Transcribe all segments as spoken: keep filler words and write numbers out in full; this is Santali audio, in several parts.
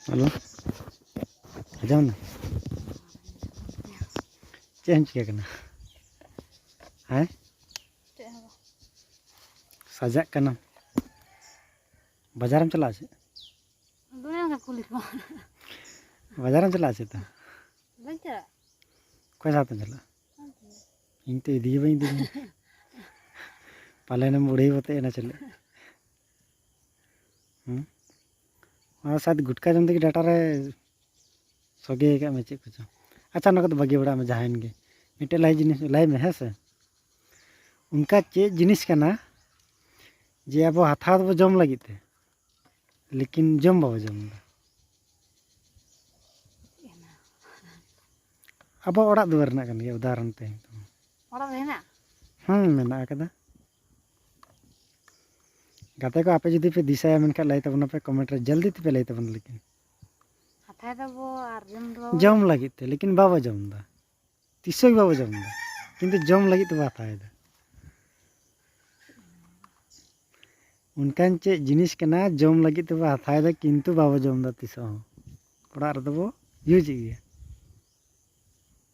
ᱦᱮᱞᱳ, ᱟᱸᱡᱚᱢ ᱫᱟ? ᱪᱮᱫ ᱮᱢ ᱪᱤᱠᱟᱹ ᱠᱟᱱᱟ? ᱦᱮᱸ? ᱪᱮᱫ ᱦᱚᱸ ᱵᱟᱝ᱾ ᱥᱟᱡᱟᱜ ᱠᱟᱱᱟᱢ? ᱵᱟᱡᱟᱨᱮᱢ ᱪᱟᱞᱟᱜᱼᱟ ᱪᱮᱫ? ᱫᱚᱢᱮ ᱚᱱᱠᱟ ᱠᱩᱞᱤ ᱠᱚ᱾ ᱵᱟᱡᱟᱨᱮᱢ ᱪᱟᱞᱟᱜᱼᱟ ᱪᱮᱫ ᱛᱟ? ᱵᱟᱹᱧ ᱪᱟᱞᱟᱜ᱾ ᱚᱠᱚᱭ ᱥᱟᱶᱛᱮᱢ ᱪᱟᱞᱟᱜᱼᱟ? ᱵᱟᱝ ᱪᱟᱞᱟᱜ᱾ ᱤᱧ ᱛᱚ ᱤᱫᱤ ᱜᱮ ᱵᱟᱹᱧ ᱤᱫᱤ ᱢᱮᱭᱟ᱾ ᱯᱟᱞᱮᱱᱮᱢ ᱵᱩᱲᱦᱤ ᱵᱚᱛᱮᱡ ᱮᱱᱟ ᱪᱮᱞᱮ? ᱦᱩᱸ? ᱚᱱᱟ ᱥᱟᱭᱮᱫ ᱜᱩᱴᱠᱟ ᱡᱚᱢ ᱛᱮᱜᱮ ᱰᱟᱴᱟ ᱨᱮ ᱥᱚᱜᱮ ᱟᱠᱟᱫ ᱢᱮ ᱪᱮᱫ ᱠᱚᱪᱚ᱾ ᱟᱪᱪᱷᱟ, ᱚᱱᱟ ᱠᱚᱫᱚ ᱵᱟᱹᱜᱤ ᱵᱟᱲᱟᱜ ᱢᱮ, ᱡᱟᱦᱟᱸᱭᱮᱱ ᱜᱮ᱾ ᱢᱤᱫᱴᱮᱡ ᱞᱟᱹᱭ ᱡᱤᱱᱤᱥ ᱞᱟᱹᱭ ᱢᱮ, ᱦᱮᱸ ᱥᱮ? ᱚᱱᱠᱟ ᱪᱮᱫ ᱡᱤᱱᱤᱥ ᱠᱟᱱᱟ ᱡᱮ ᱟᱵᱚ ᱦᱟᱛᱟᱣ ᱫᱚᱵᱚ ᱡᱚᱢ ᱞᱟᱹᱜᱤᱫ ᱛᱮ, ᱞᱮᱠᱤᱱ ᱡᱚᱢ ᱵᱟᱵᱚ ᱡᱚᱢ ᱮᱫᱟ? ᱟᱵᱚ ᱚᱲᱟᱜ ᱫᱩᱣᱟᱹᱨ ᱨᱮᱱᱟᱜ ᱠᱟᱱ ᱜᱮᱭᱟ, ᱩᱫᱟᱦᱚᱨᱚᱱ ᱛᱮ᱾ ᱚᱲᱟᱜ ᱨᱮ ᱦᱮᱱᱟᱜ? ᱦᱮᱸ, ᱢᱮᱱᱟᱜ ᱟᱠᱟᱫᱟ᱾ ᱜᱟᱛᱮ ᱠᱚ, ᱟᱯᱮ ᱡᱩᱫᱤ ᱯᱮ ᱫᱤᱥᱟᱹᱭᱟ ᱢᱮᱱᱠᱷᱟᱱ ᱞᱟᱹᱭ ᱛᱟᱵᱚᱱᱟᱯᱮ, ᱠᱚᱢᱮᱱᱴ ᱨᱮ ᱡᱚᱞᱫᱤ ᱛᱮᱯᱮ ᱞᱟᱹᱭ ᱛᱟᱵᱚᱱᱟ᱾ ᱞᱮᱠᱤᱱ ᱦᱟᱛᱟᱭ ᱫᱟᱵᱚ ᱟᱨ ᱡᱚᱢ ᱫᱚ ᱵᱟᱵᱚ ᱡᱚᱢ ᱞᱟᱹᱜᱤᱫ ᱛᱮ, ᱞᱮᱠᱤᱱ ᱵᱟᱵᱚ ᱡᱚᱢ ᱮᱫᱟ᱾ ᱛᱤᱥ ᱦᱚᱸ ᱵᱟᱵᱚ ᱡᱚᱢ ᱮᱫᱟ, ᱠᱤᱱᱛᱩ ᱡᱚᱢ ᱞᱟᱹᱜᱤᱫ ᱛᱮᱵᱚ ᱦᱟᱛᱟᱣ ᱮᱫᱟ᱾ ᱚᱱᱠᱟᱱ ᱪᱮᱫ ᱡᱤᱱᱤᱥ ᱠᱟᱱᱟ ᱡᱚᱢ ᱞᱟᱹᱜᱤᱫ ᱛᱮᱵᱚ ᱦᱟᱛᱟᱣ ᱮᱫᱟ, ᱠᱤᱱᱛᱩ ᱵᱟᱵᱚ ᱡᱚᱢ ᱮᱫᱟ ᱛᱤᱥ ᱦᱚᱸ? ᱚᱲᱟᱜ ᱨᱮᱫᱚ ᱵᱚ ᱤᱭᱩᱡᱽ ᱮᱫ ᱜᱮᱭᱟ᱾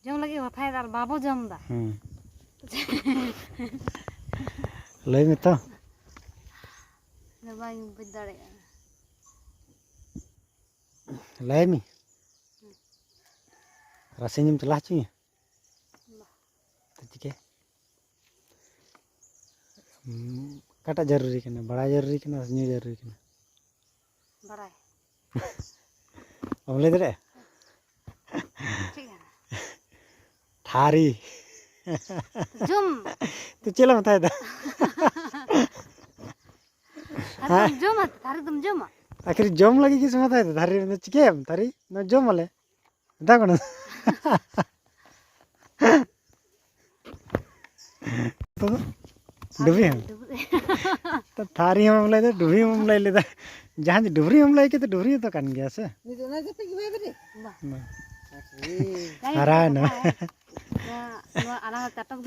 ᱡᱚᱢ ᱞᱟᱹᱜᱤᱫ ᱵᱚ ᱦᱟᱛᱟᱣ ᱮᱫᱟ ᱟᱨ ᱵᱟᱵᱚ ᱡᱚᱢ ᱮᱫᱟ᱾ ᱦᱮᱸ᱾ ᱞᱟᱹᱭ ᱢᱮ ᱛᱚ᱾ ᱤᱧ ᱫᱚ ᱵᱟᱹᱧ ᱵᱩᱡᱽ ᱫᱟᱲᱮᱭᱟᱜᱼᱟ᱾ ᱞᱟᱹᱭ ᱢᱮ᱾ ᱨᱟᱥᱮᱧ ᱮᱢ ᱪᱟᱞᱟᱣ ᱦᱚᱪᱚᱧᱟ? ᱵᱟ᱾ ᱛᱚ ᱪᱤᱠᱟᱹ? ᱦᱩᱸ, ᱚᱠᱟᱴᱟᱜ ᱡᱟᱹᱨᱩᱨᱤ ᱠᱟᱱᱟ? ᱵᱟᱲᱟᱭ ᱡᱟᱹᱨᱩᱨᱤ ᱠᱟᱱᱟ ᱥᱮ ᱧᱩ ᱡᱟᱹᱨᱩᱨᱤ ᱠᱟᱱᱟ? ᱵᱟᱲᱟᱭ᱾ ᱵᱟᱢ ᱞᱟᱹᱭ ᱫᱟᱲᱮᱭᱟᱜᱼᱟ? ᱪᱮᱫ ᱠᱟᱱᱟ? ᱛᱷᱟᱹᱨᱤ᱾ ᱡᱚᱢ᱾ ᱛᱚ ᱪᱮᱫ ᱞᱮ ᱢᱮᱛᱟᱭ ᱫᱟ? ᱛᱷᱟᱹᱨᱤ ᱫᱚᱢ ᱡᱚᱢᱟ? ᱛᱷᱟᱹᱨᱤ ᱫᱚᱢ ᱡᱚᱢᱟ? ᱟᱹᱠᱷᱤᱨ ᱡᱚᱢ ᱞᱟᱹᱜᱤᱫ ᱜᱮ ᱥᱮ ᱢᱮᱛᱟᱭ ᱫᱟ? ᱛᱷᱟᱹᱨᱤ ᱨᱮᱫᱚ ᱪᱤᱠᱟᱹᱭᱟᱢ? ᱛᱷᱟᱹᱨᱤ ᱫᱚ ᱡᱚᱢ ᱟᱞᱮ᱾ ᱢᱮᱛᱟ ᱠᱚ ᱠᱟᱱᱟ᱾ ᱛᱚ ᱰᱩᱵᱤ ᱦᱚᱸ᱾ ᱰᱩᱵᱩᱡ᱾ ᱛᱚ ᱛᱷᱟᱹᱨᱤ ᱦᱚᱸᱢ ᱞᱟᱹᱭ ᱫᱟ, ᱰᱩᱵᱤ ᱦᱚᱸᱢ ᱞᱟᱹᱭ ᱞᱮᱫᱟ᱾ ᱡᱟᱦᱟᱸ ᱡᱮ ᱰᱩᱵᱨᱤ ᱦᱚᱸᱢ ᱞᱟᱹᱭ ᱠᱮᱫᱟ, ᱰᱩᱵᱨᱤ ᱦᱚᱸᱛᱚ ᱠᱟᱱ ᱜᱮᱭᱟ ᱥᱮ? ᱱᱤᱛᱚᱜ ᱚᱱᱟ ᱡᱟᱹᱯᱤᱫ ᱜᱮ ᱵᱟᱭ ᱵᱮᱨᱮᱫ? ᱵᱟᱝ᱾ ᱵᱟᱝ᱾ ᱟᱨᱮ ᱱᱚᱣᱟ᱾ ᱱᱚᱣᱟ, ᱱᱚᱣᱟ ᱟᱞᱟᱝ ᱪᱟᱴᱚᱠ ᱫᱚ